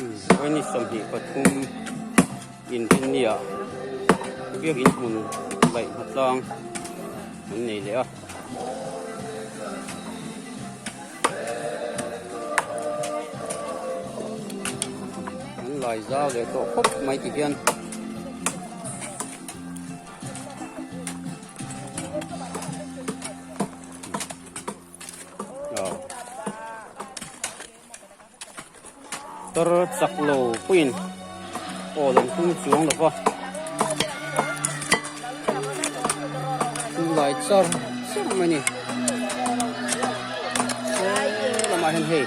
Vawiin 23 inrinnia biakin hmun laih hmatlang an nei leh a. An lai zau leh tawh khawp mai ti hian. Tar chak lo puiin aw an tum chuang lo va chulai char char mai a ni he lamah hian hei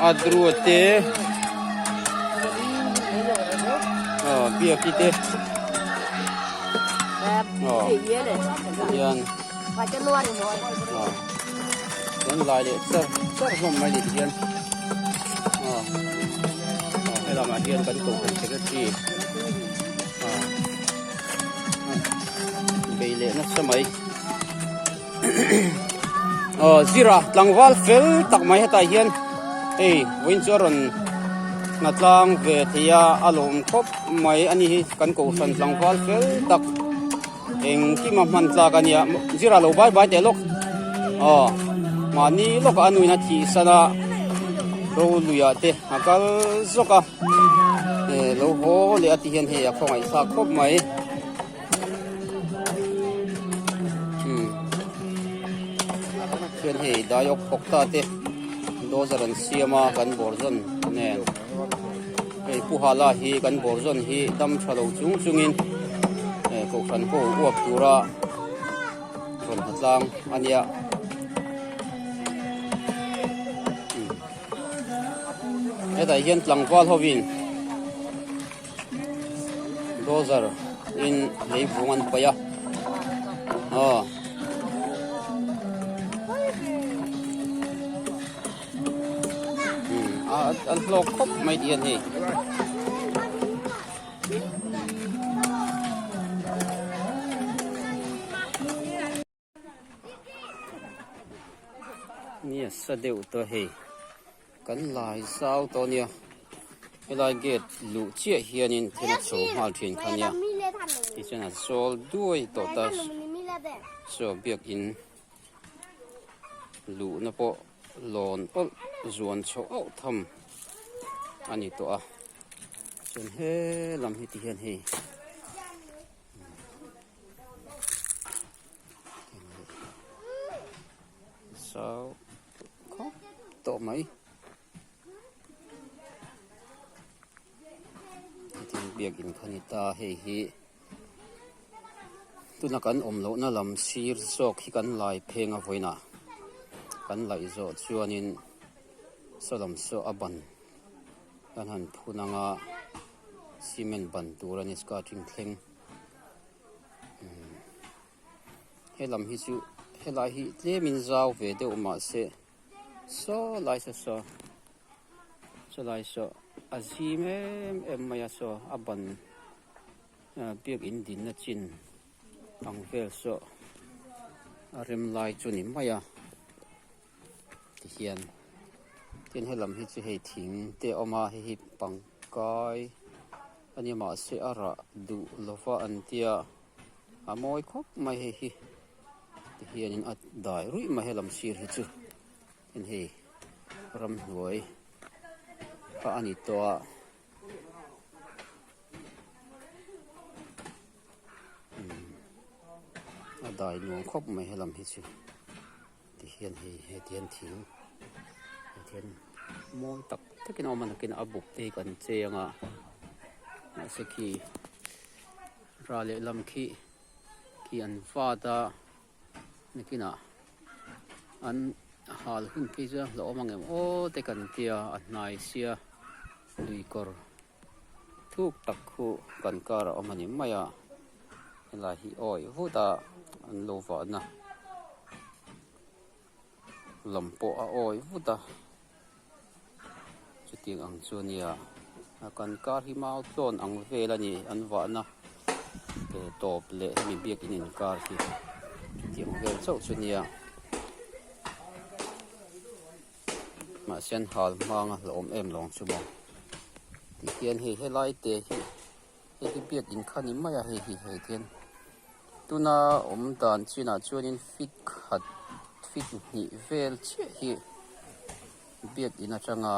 a drua te aw biaki te aw hian. Kan lai leh char char hlawm mai ni tihian aw he lamah hian kan kohhran secretary aw bei leh nasa mai aw zira tlangval fel tak mai hetah hian hei vawiin chu a rawn hna tlang ve thei a a lawm khawp mai a ni hi kan kohhran tlangval fel tak. Engkim a hman tlak a nia zira lo bai bai teh lawk aw mahni lawkah a nuin a thih san a ro luiah te a kal zawk a eh lo haw leh a ti hian hei a khawngaih thlak khawp mai umm chuan hei daiawk phawk ta te dozer an siam a kan bawr zawn nen hei pu hala hi kan bawr zawn hi dam tha lo chung chungin. Eh kohhran ho uap tura rawn ha tlang a nia hetah hian tlangval hovin dozer in lei vung an paih a aw a hlawk khawp mai tih a ni. Nia sa deuh tawh hei kan lai zau tawh ania helai gate luh chiah hianin thil a chho nghal thin kha ania tichuan a zawl duai tawh ta saw biakin luhna pawh lawn awlh zuan chhoh auh tham a ni tawh a chuan he lam hi ti hian hei zau khawp tawh mai tin biakin kha ni ta hei hi. Tuna kan awm lohna lam sir zawk hi kan lai pheng a vawiinah kan laih zawh chuanin saw lam saw a ban kan han phun anga cement ban tur a ni skirting thleng he lam hi chu helai hi tlemin zau ve deuh mahse saw lai saw saw chulai saw a zim em em mai a saw a ban. Biakin dinna chin ang vel saw a rem lai chu ni mai a tihian tin helam hi chu hei thing te a awm a hei hi pangkai a nia mahse a rah duh lova an tia a mawi khawp mai hei hi tihianin a dai ruih mai helam sir hi chu tin hei ramhnuai kha a ni tawh a. A dai nuam khawp mai helam hi chu tihian hei heti hian thing heti hian mawi tak takin a awm a nakin a buk te hi kan chei ang a mahse khi ral lehlam khi khi an vat a nakinah an hal hun phei chuan hlauhawm ang em aw te kan tia a hnai sia. Lui kawr thuk tak khu kan kar a awm a ni mai a helai hi awi vut a an lo vahna lam pawh a awi vut a chutiang ang chu a nia a kan kar hi mau tlawn ang vel a ni an vahna tawp leh hemi biakin inkar hi chutiang vel chauh chu a nia. Mahse an hal hmang a hlauhawm em lawng chu maw. Tihian hei helai te hi hei hi biakin kha ni mai a hei hi hei tihian tuna awm dan chinah chuanin feet khat feet hnih vel chiah hi biakin atanga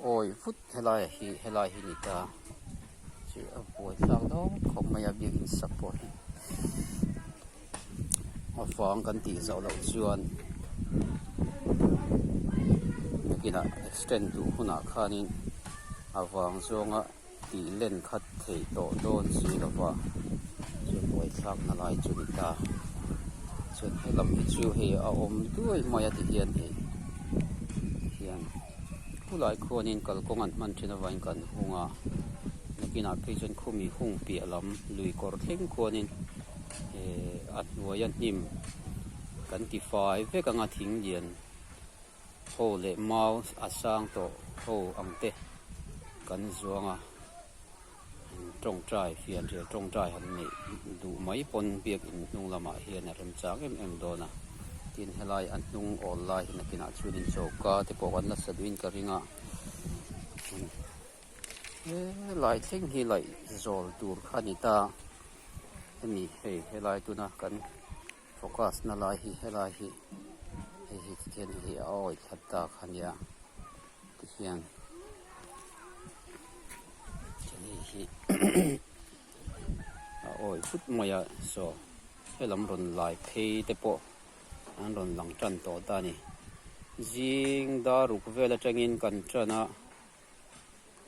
awi vut helai hi helai hi ni ta chu a buai thlak dawn khawp mai a biakin sak pawh hi a vang kan tih zawh loh chuan nakinah extend duh hunah khanin a vang zawnga tih len khat theih tawh dawn si lova chu buai thlak na lai chu ni ta chuan helam hi chu hei a awm duai mai a ti hian hei hian khulai khuanin kalkawng an hman thin avangin kan hung a nakinah phei chuan khumi hung piah lam lui kawr thleng khuanin ehh a hnuaia hnim kan ti fai vek anga thing lian ho leh mau a sang tawh ho ang te kan zuang a tawngtai fianrial tawngtai han neih duh mai pawn biakin hnung lamah hian a remchang em em dawn a tin helai a hnung awl lai hi nakinah chuanin choka te pawh kan la sa duhin ka ring a helai thleng hi laih zawl tur kha a ni ta hemi hei helai tuna kan focus na lai hi helai hi hei hi tikhian hei a awi thlat ta kha nia tikhian hei hi a awi phut mai a saw helam rawn lai phei te pawh an rawn lang tan tawh ta a ni zing dar ruk vel atangin kan tan a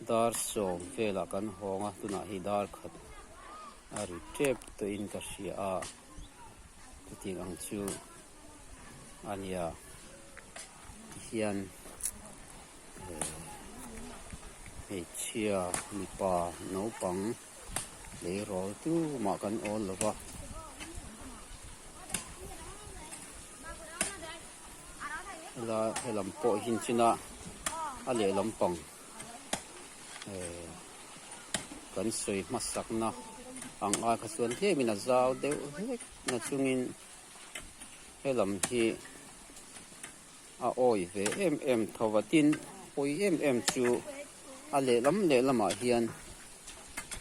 dar sawm velah kan hawng a tunah hi dar khat a ri tep tawhin ka hria a chutiang ang chu a nia tihian hmeichhia mipa naupang tleirawl tumah kan awl lo va. Hela helam pawh hi chin a a lehlam pang eh kan sawi hmasakna ang ai kha chuan tlemin a zau deuh hlek na chungin helam hi a awi ve em em tho va tin pawi em em chu a lehlam lehlamah hian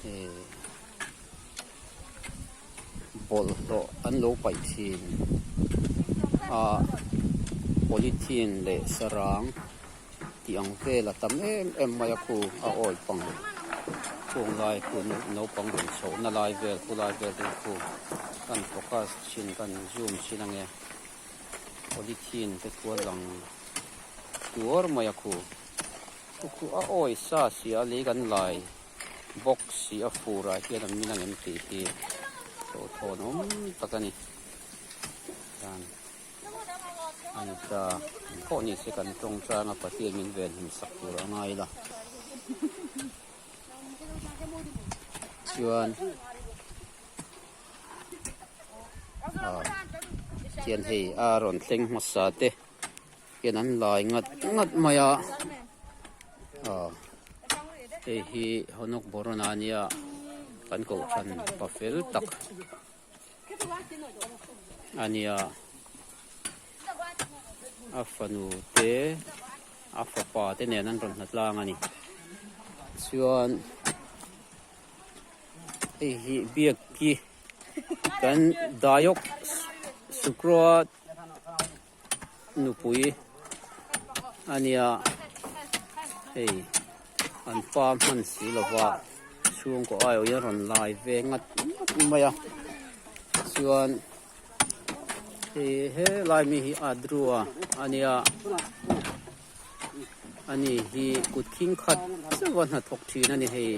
eh bawlhhlawh an lo paih thin a polythene leh sarang tih ang vel a tam em em mai a khu a awi pang khung lai khu naupang rawn chhoh na lai vel khu lai vel te khu kan focus thin kan zoom thin ange. Polythene te chu a lang tuar mai a khu. Chu khu a awi sa si a lei kan lai bawk si a fur ah hian an min ang em tih hi hlauhthawn awm tak a ni. Chuan a ni ta pawh ni se kan tawng chang a Pathian min venhim sak tur a ngai la. Chuan. Tian hei a rawn thleng hmasa te hian an lai ngat ngat mai a hei hi Honok Boron a nia kan kohhran pa fel tak a nia a fanu te a fapa te nen an rawn hnatlang a ni chuan. Hei hi biakki kan Dayok Sukroa nupui a nia hei an pa hman si lova chhungkaw aiawh hian rawn lai ve ngat ngat mai a chuan hei helai mi hi Adrua a nia. Ani hi kut khing khat chauh a hnathawk thin a ni hei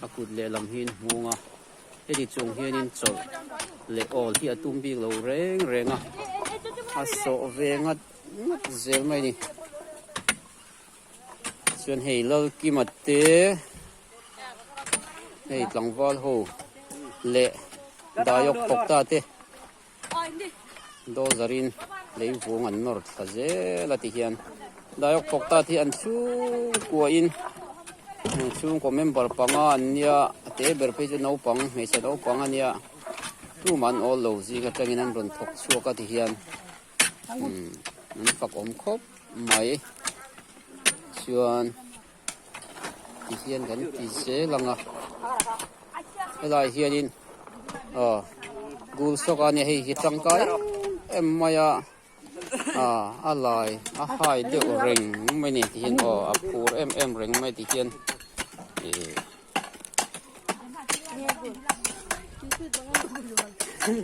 a kut lehlam hi in hmung a heti chung hianin chawlh leh awl hi a tum bik lo reng reng a a sawh ve ngat ngat zel mai a ni chuan hei Lalkima te hei tlangval ho leh Dayawk thawk ta te. Dozer in lei vung an nawr thla zel a ti hian Dayawk thawk ta hi an chhungkua in chhungkaw member panga an nia a te ber phei chu naupang hmeichhe naupang a nia tumah an awl lo zing atangin an rawn thawk chhuak a ti hian an fak awm khawp mai. Chuan tihian kan ti zel ang a, helaiah hianin aw gul sawk a nia hei hi tangkai em em mai a ah a lai a hai deuh reng mai a ni tihian aw a phur em em reng mai tihian ih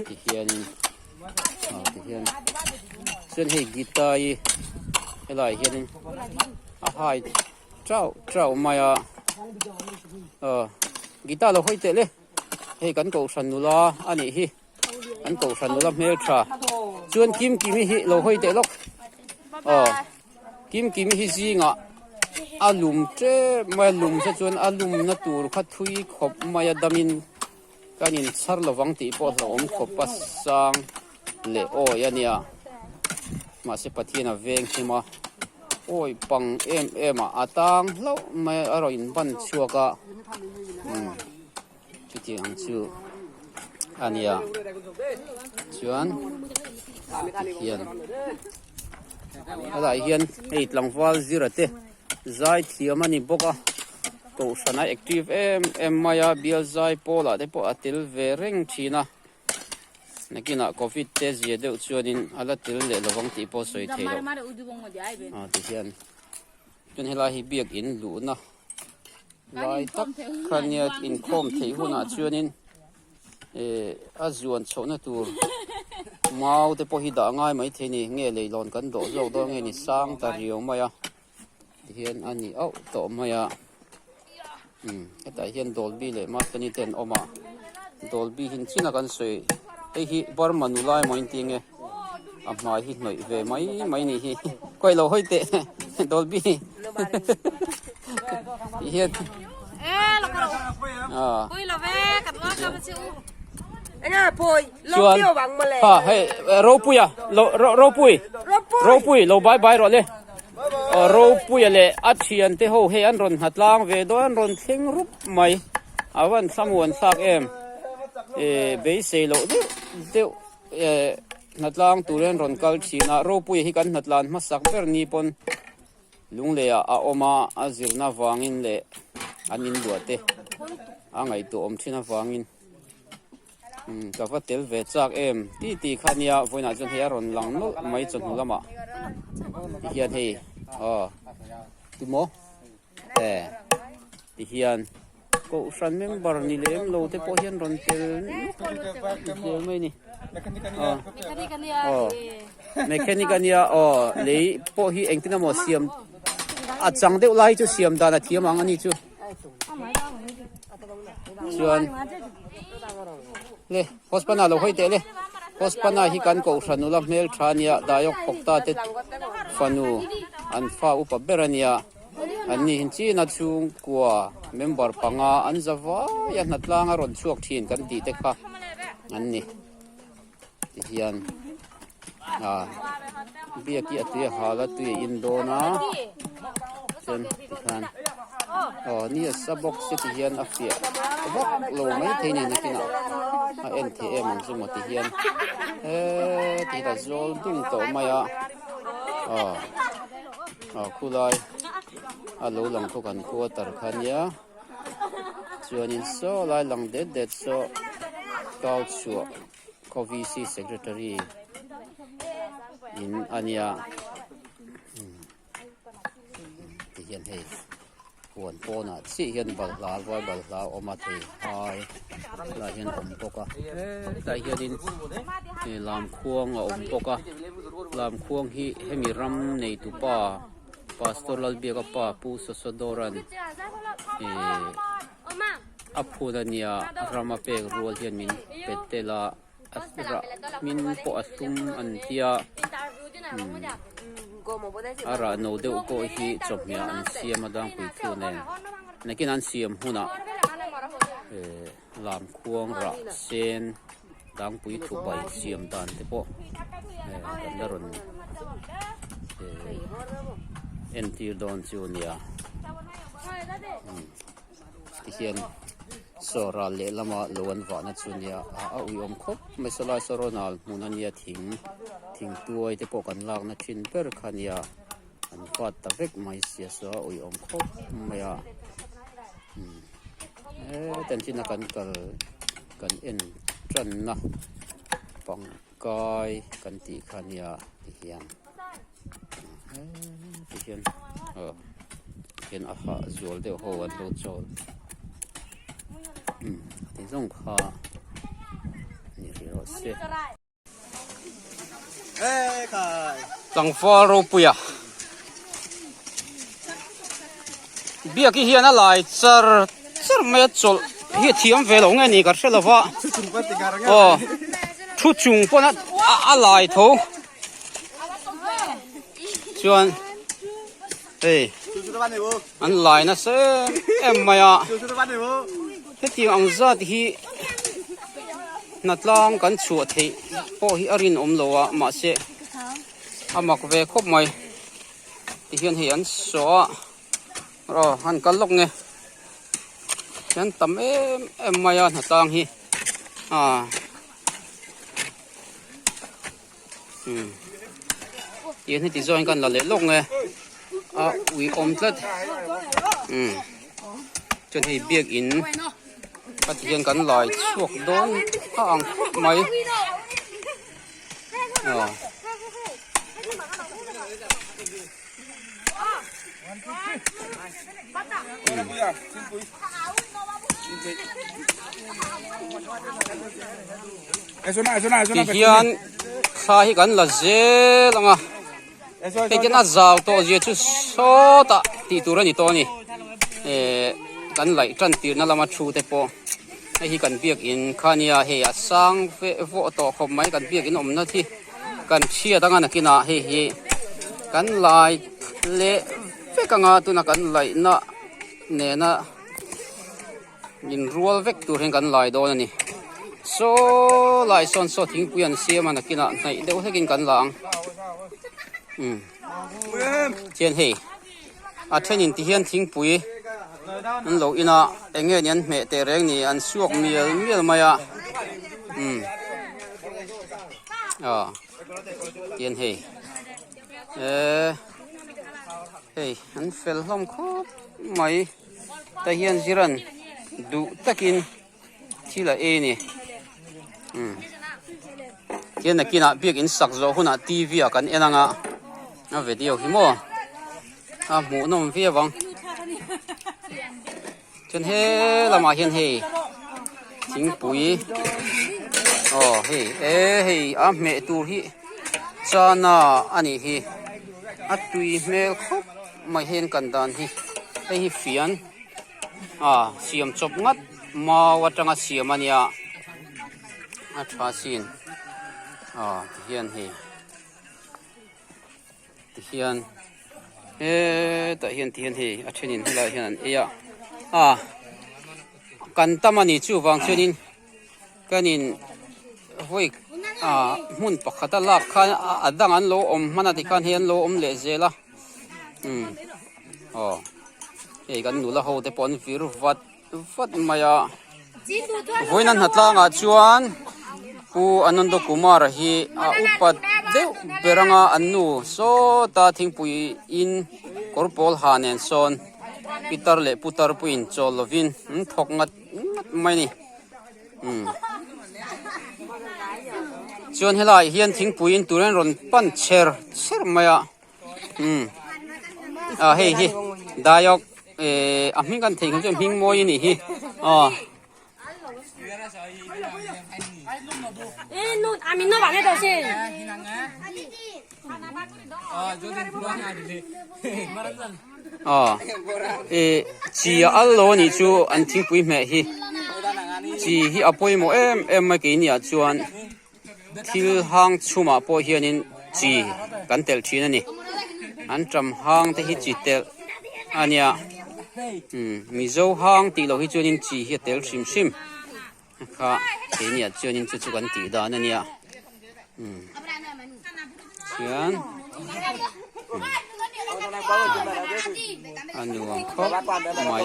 tihianin ah tihian chuan hei guitar hi helaiah hianin a hai chauh chauh mai a aw guitar lo hawi teh le hei kan kohhran nula a nih hi kan kohhran nula hmeltha chuan kim kimi hi lo hawi teh lawk aw kim kimi hi zingah a lum tep mai a lum te chuan a lumna tur kha thui khawp mai a damin kan inchhar lovang tih pawh hlauhawm khawp a sang leh awi a nia mahse Pathian a veng hlim a awi pang em em a a tang hlauh mai a rawn inban chhuak a umm chutiang ang chu a nia chuan tihian helaiah hian hei tlangval zira te zai thiam a ni bawk a kohhran a active em em mai a bial zai pawlah te pawh a tel ve reng thin a nakinah covid te zia deuh chuanin a la tel leh lovang tih pawh sawi theih loh ah tihian chuan helai hi biakin luhna lai tak kha nia inkhawm theih hunah chuanin eh a zuan chhohna tur mau te pawh hi dah ngai maithei a ni nge leilawn kan dawh zawk dawn nge ni sang ta riau mai a tihian a ni auh tawh mai a umm hetah hian Dolby leh Mastani te an awm a Dolby hi chin a kan sawi hei hi Burma nula emaw in ti nge a hmai hi hnawih ve mai mai a nih hi kawih lo hawi teh Dolby tihian chuan ha hei Ropuia Ropui Ropui lo bye bye rawh le. Aw Ropuia leh a thiante ho hei an rawn hnatlang ve dawn an rawn thleng rup mai a van thlamuan thlak em eh beisei loh deuh deuh eh hnatlang turin an rawn kal thin a Ropuia hi kan hnatlan hmasak ber ni pawn Lungleiah a awm a a zirna vangin leh an inluah te a ngaihtuah awm thin avangin. Umm ka va tel ve chak em ti ti kha nia vawiinah chuan hei a rawn lang nawlh mai chawhnu lamah tihian hei aw tumaw e tihian kohhran member ni lem lo te pawh hian rawn tel zel mai a ni aw aw mechanic ania aw lei pawh hi engtin emaw siam a chang deuh lai chu siam dan a thiam ang a ni chu. Chuan le Hospana lo hawi teh le Hospana hi kan kohhran nula hmel tha ania Dayawk Phawkta te fanu an fa upa ber ania an ni hin china chhungkua member panga an za vai a hnatlang a rawn chhuak thin kan tih te kha an ni tihian ah biak hi a tui a hal a tui a in dawn a chuan tikhan aw ni a sa bawk se tihian a fiah vak lo maithei a ni nakinah a en theih em ang chu maw tihian heti hian a zawl dung tawh mai a aw aw khulai a lo lang khaw kan quarter kha nia. Chuanin saw lai lang det det saw kau chhuah khaw VC secretary in a nia ti hian hei huan pawnah chiah hian balhla vai balhla a awm a thei hai lai hian a awm bawk a hetah hianin lamkhuang a awm bawk a lamkhuang hi hemi ram neitupa. Pastor Lalbiaka pa Pu Sosodoran ih a phun a nia ram a pek rual hian min pe tel a a rah hmin pawh a hlum an tia umm a rah no deuh pawh hi chawhmeh an siam a dangpui thu nen nakin an siam hunah eh lamkhuang rah sen Tlangpui thupai siam dan te pawh eh kan la rawn eh entir dawn chu a nia umm tihian saw ral lehlama lo an vahna chu a nia a a uiawm khawp mai saw lai saw rawn al hmun a nia thing thingtuai te pawh kan lakna thin ber kha a nia. An vat ta vek mai sia saw a uiawm khawp mai a umm heta chin a kan kal kan en tanna pangkai kan tih kha nia ti hian ti hian aw hian a hah zual deuh ho an lo chawl umm ti zawng kha ni hrih rawh se. Tlangval ropuia biak hi hian a lai char char mai a chawlh hi a thiam ve lo nge ni ka hre lo va aw thu chung pawn a a lai tho chuan hei an lai nasa em em mai a hetiang ang zat hi hnatlang kan chhuah theih pawh hi a rinawm lo a mahse a mak ve khawp mai tihian hei an sawh a aw an kal lawk nge hian tam em em mai a hnatlang hi ah. Umm tihian heti zawng kan la leh lawk nge a ui awm tlat umm chuan hei biakin a ti hian kan lai chhuak dawn a ang khawp mai aw. Tihian thla hi kan la zel ang a hei hian a zau tawh zia chu sawtah tih tur a ni tawh a ni eh kan laih tan tirna lama thu te pawh hei hi kan biakin kha nia hei a sang ve vawh tawh khawp mai kan biakin awmna hi kan chhiat anga nakinah hei hi kan lai leh vek anga tuna kan laihna nena inrual vek tur hian kan lai dawn a ni saw lai sawn saw thingpui an siam a nakinah hnaih deuh hlekin kan la ang umm chuan hei a thenin ti hian thingpui an lo in a eng nge ni an hmeh teh reng ni an suak mial mial mai a umm aw tian hei eee hei an fel hlawm khawp mai ta hian ziran duh takin thil a ei a ni umm tihian nakinah biakin sak zawh hunah t v ah kan en ang a a video hi maw a hmuhnawm viau ang chuan he lamah hian hei thingpui aw hei e hei a hmeh tur hi chana a nih hi a tui hmel khawp mai hian kan dan hi hei hi fian. A siam chawp ngat mau atanga siam a nia a tha sin a tihian hei tihian hetah hian tihian hei a thenin helaiah hian an ei a a kan tam a ni chuvang chuanin kan in vawi a hmun pakhata lak khan a dang an lo awm hman a tikhan hei an lo awm leh zel a umm aw hei kan nula ho te pawh an vir vat vat mai a vawiin a hnatlangah chuan pu Anando Kumar a hi a upa deuh ber anga an nu sawta thingpui in kawr pawl ha nen sawn pitar leh putar pawhin chawl lovin an thawk ngat ngat mai a ni. Umm chuan helaiah hian thingpui in tur hian rawn pan chher chher mai a umm ah hei hi daiawk ehh a hming kan theih ang chu hming mawi a nih hi aw. Aw ih chi a al lo anih chu an thingpui hmeh hi chi hi a pawimawh em em mai keini ah chuan thil hang chhumah pawh hianin chi kan telh thin a ni an ṭam hang te hi chi telh a nia umm mizo hang tih loh hi chuanin chi hi a tel hrim hrim. Kha keini ah chuanin chu chu kan tih dan a nia umm chuan a nuam khawp mai.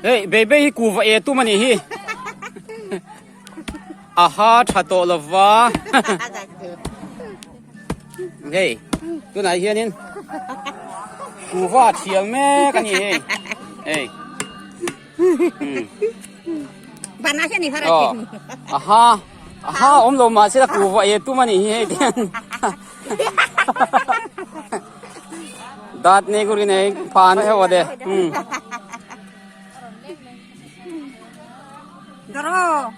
Hei Baby hi kuva e tum anih hi. Aha tha tawh lova. Hei tunah hianin kuva a thial mek anih hi. Hei. Aw aha aha awm lo mahse la kuva e tum anih hi hei tian. Dat nei kurin ei pan heuh a de. Daro.